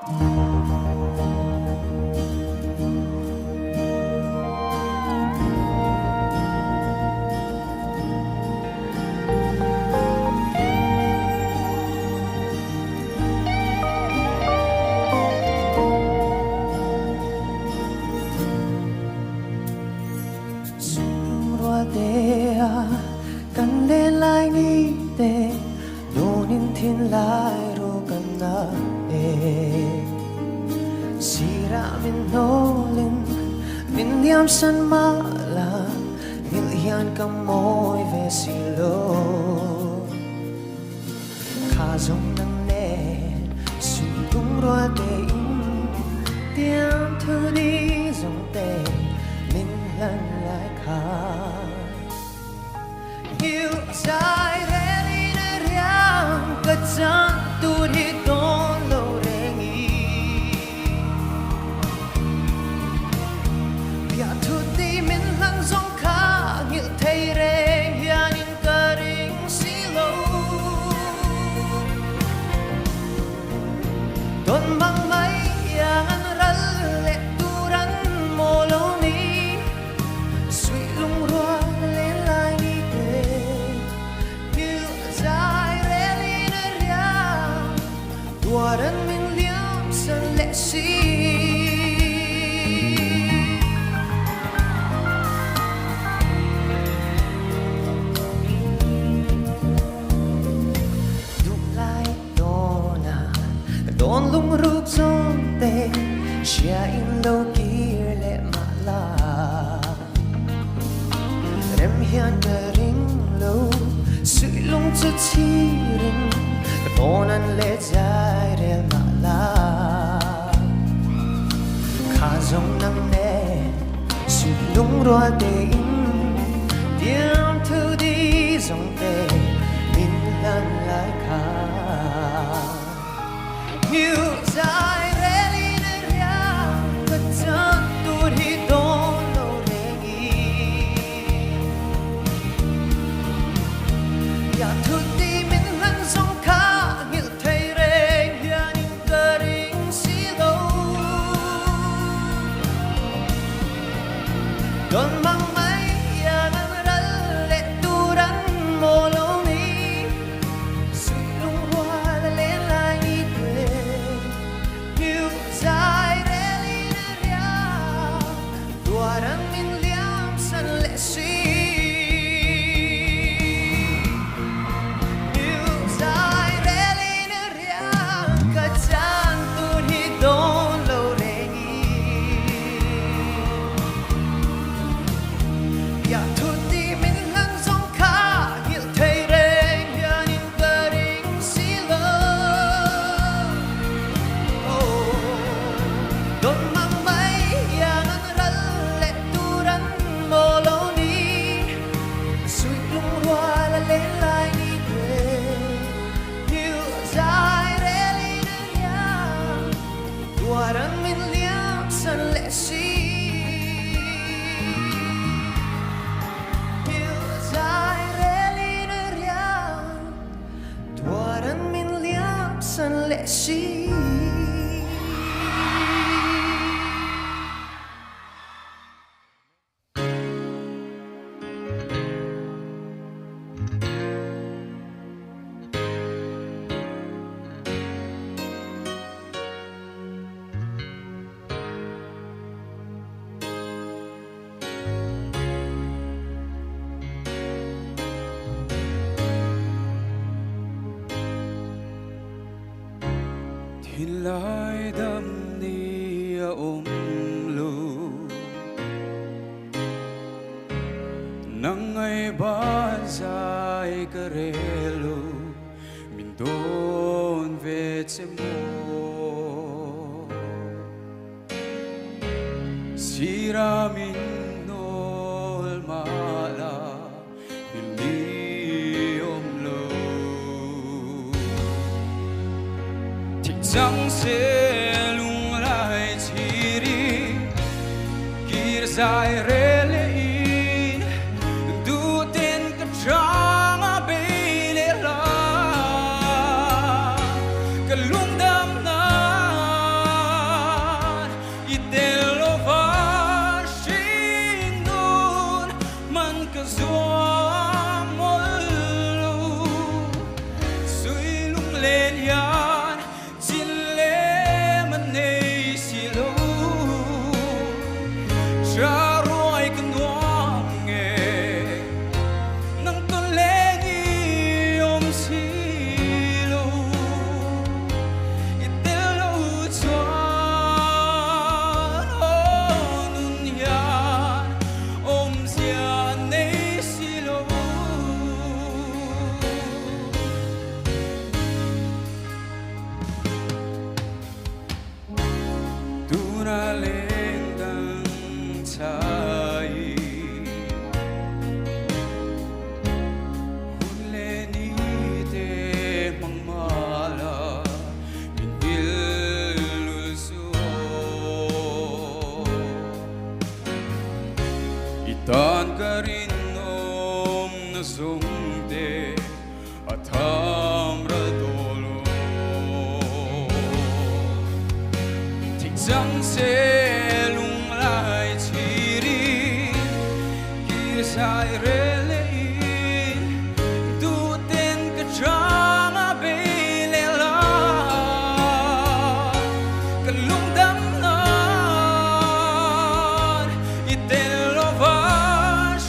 Suihlungrualtea kan len lai ni te Dawnin thinlai ru kan na e. Sirah min hnawlin min liamsan mahla Nghilh hian ka mawi ve si lo. Kha zawng nang nen suihlungrual tein Tiang thu ni zawng te min hlan lai kha. Nghilh zai rel in a riang ka chan tur hi dawn lo reng i. Piah thut ni min hlan zawng kha nghilh thei reng hianin ka ring si lo. Tawn mang mai iang an ral leh tur an maw lo ni. Suih lungrual len lai ni te Nghilh zai rel in a riang Tuar an min liam san leh si. Duhlai tawna ka tawn lungruk zawng te Hria in lo kir leh mah la. Rem hian ka ring lo suih lung chu chhirin Ka tawn an leh zai rel mah la. Kha zawng nang nen suih lungrual tein Tiang thu di zawng te min hlan lai kha. Nghilh zai rel in a riang ka chan tur hi dawn lo reng i. Piah thut ti min hlan zawng kha nghilh thei reng hianin ka ring si lo. Dawn mang mai iang an ral leh tur an maw lo ni. Suih lungrual a len lai ni te Nghilh zai rel in a riang Tuar an min liam san leh si. Nghilh zai rel in a riang Ka chan tur hi dawn lo reng i. Piah thut ti min hlan zawng kha nghilh thei reng hianin ka ring si lo. Oh, dawn mang mai hian an ral leh tur an maw lo ni. Suih lungrual a len lai ni te nghilh zai rel in a riang tuar an min liam san leh si. Thinlai dam ni a um lo Nang ngai ban zai ka rel lo Min dawn ve che maw Sira min hnawl mahla hlim ni awm lo. Thik chang se lunglai chhiri kir zai rel leh in duhten ka chang a bei leh la ka lungdam na. len hian chin lem a nei si lo. Tha ruai ka nuam nge nang tawn leng i awm si lo. I tel lo chuan aw nun hian awmzia nei si lo. Tuna leng dang chai hun leh ni te hmang mala min nghil lul suh aw. I tan ka rinawm na zawng te a tham ral tawh lo. Thik chang se lunglai chhirin kir sai rel leh in duh ten ka chang a bei leh la ka lungdam nan i tel lova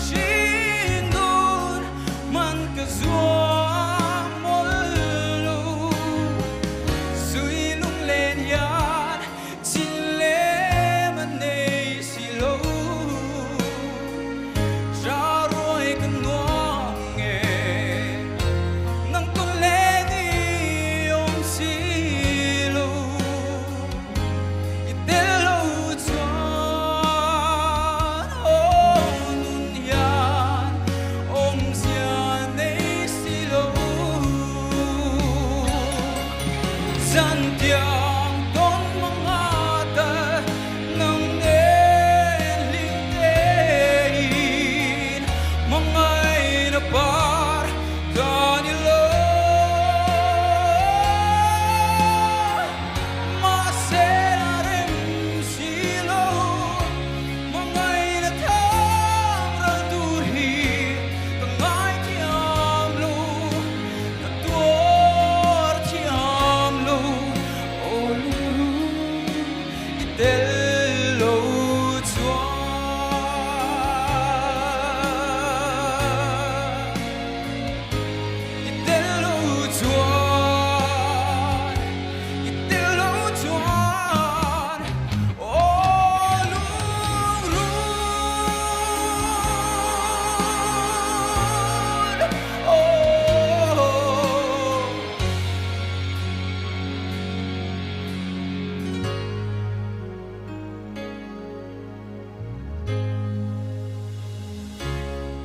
hring dun man ka zuam mawlh lo. Zui lunglen hian chin lem a nei si lo. Tha ruai ka nuam nge nang tawn leng i awm si lo. I tel lo chuan aw nun hian awmzia nei si lo. Zantiang tawn manga ta nang nen hlim tein mangaina par ta ni lo. Mahse a rem si lo, mangaina tham ral tur hi ka ngaithiam lo, ka tuar thiam lo. Aw lungrun i tel lo chuan i tel lo chuan i tel lo chuan aw lungrun aw.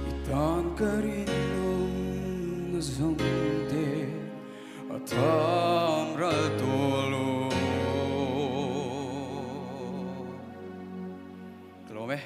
I tan ka rinawm na zawng te a tham ral tawh lo. Ka lawm e.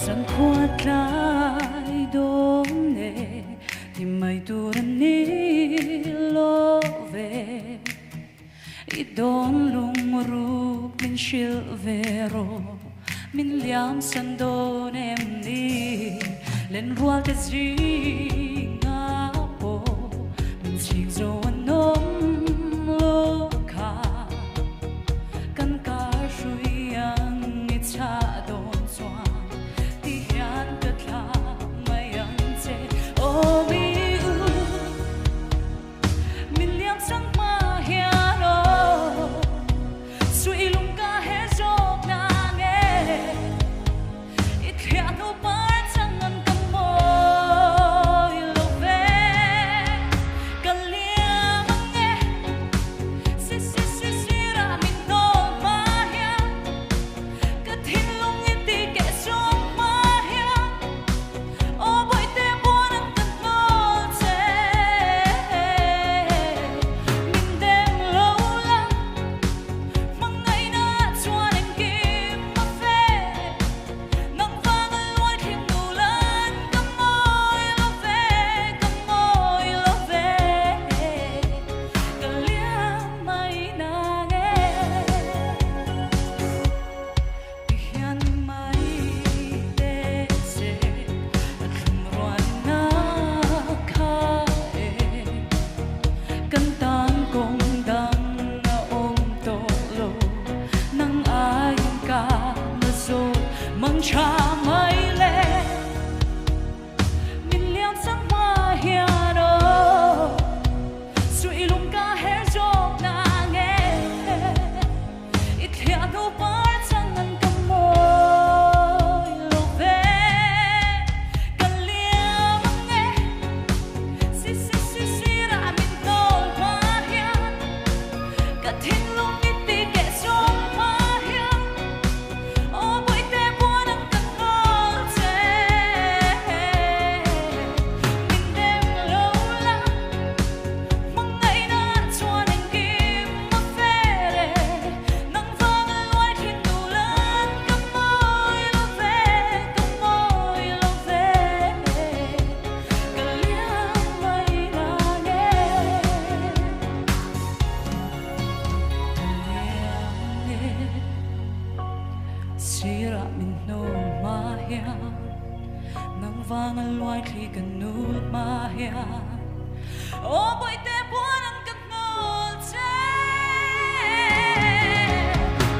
Zankhua tlai dawn e, ti mai tur a ni lo ve. I dawn lungruk min hrilh ve rawh, min liam san dawn em ni? Lenrual te zingah pawh min chhing zo an awm lo kha. Kan kar hrui ang i chah dawn chuan ti hian ka thlah mai ang che. Aw mi u. Min liam sang hma hian aw suih lung ka her zawk na nge i thliah hnu par chang an ka mawi lo ve ka liam. hian Nang vanga luai thli ka nul hma hian Aw bawihte puan ang ka hnawl che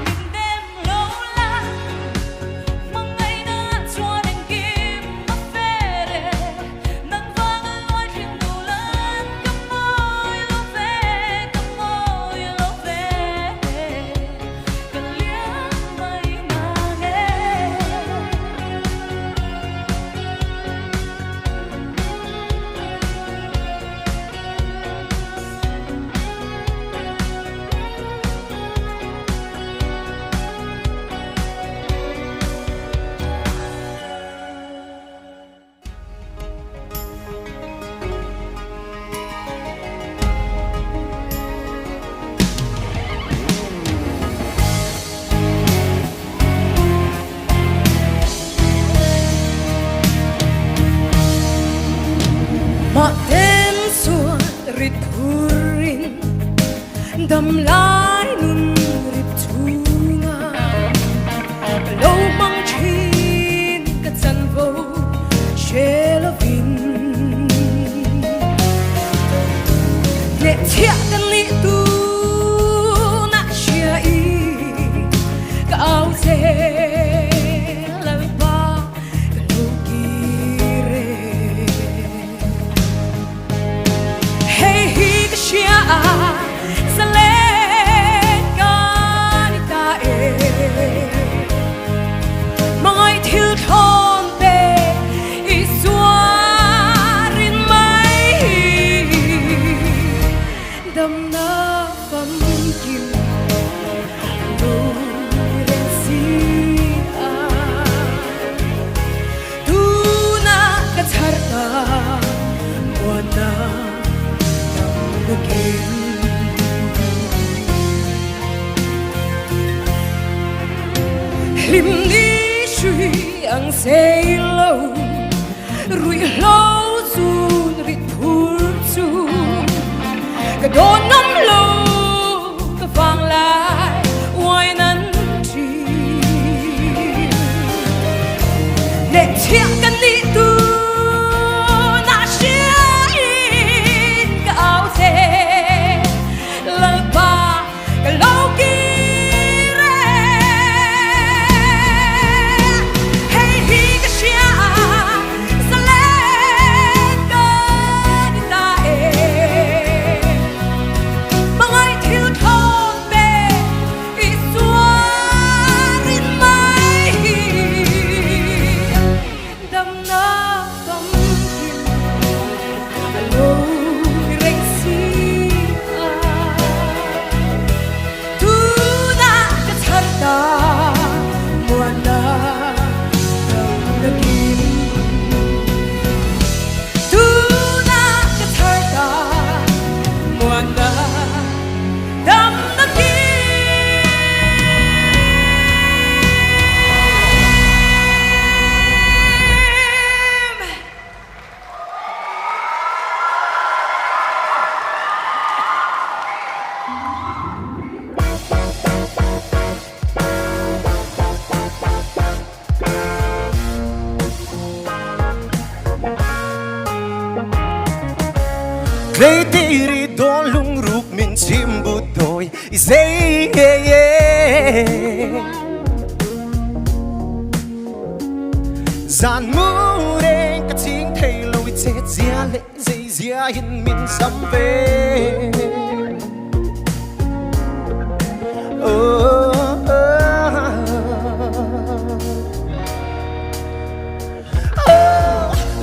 Min dem lo la Hmangaihna chuan engkim a fer e Nang vanga luai thli nul an ka mawi lo ve Ka mawi lo ve Ka lian mai nang e. Mahten chuan rit phurin dam lai nun rip chhunga ka lo hmang thin ka chanvo hre lovin hnehchhiah ka nih tunah hria i ka au che Lalpa ka lo kir e. Hei hi ka hria a zalen ka ni ta e. Hmangaih thil thlawn te i zuarin mai hi damna famkim lo reng si a. Tuna ka chhar ta muanna dam nakin. Hlim ni hrui ang sei lo ruihhlo chun rit phur chu ka dawn ngam lo ka vang lai uai nan thin. Hnehchhiah ka nih tunah hria in ka au che Lalpa ka lo kir e. Hei hi ka hria zalen ka ni ta e. Hmangaih thil thawn pe i zuarin mai hi damna famkim a lo reng si a. Tunah ka chhar ta muanna damna kim. Tunah ka chhar ta muanna damna kim. Tleitiri dawn lungruk min chim but dawi i zei Zan mu reng ka ching thei lo i chet zia leh zei zia in min sam ve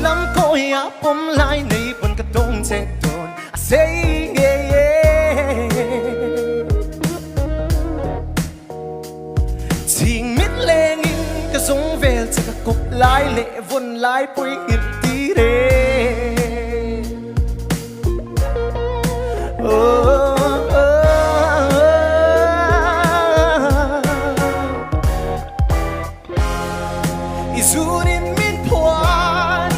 Lam kawi ah pawm lai nei pawn ka tawng che dawn a sei Ching mit leng in ka zung vel che ka kawp lai leh vawn lai pui nghilh tir e. I zunin min phuan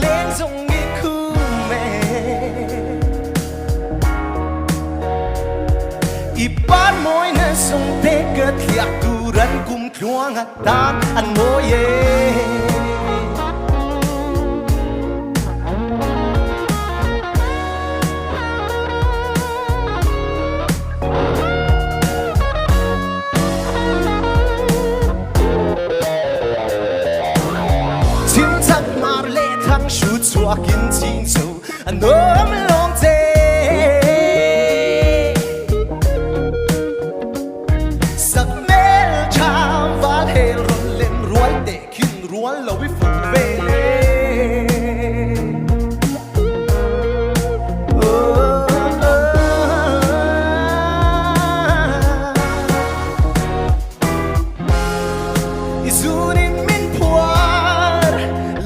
leng zong i khum e. I par mawi na sawng te ka thliah tur an kum tluang atan an mawi e. Chim chak mar le thlang hrut chuakin ching cho an um lawm che. Sakhmel ṭham val hel rawn lem rual teh khin rual lo i fuh ve le. I zunin min phuar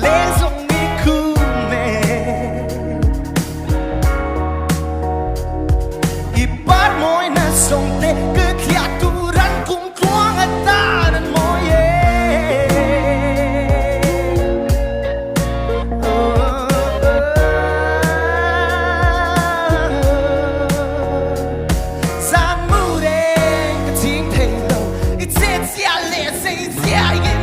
leng zong i khum e. I par mawina zawng te ka thliah tur an kum tluang atan an mawi e. Zan mu reng ka ching thei lo, i chet zia leh zei zia i.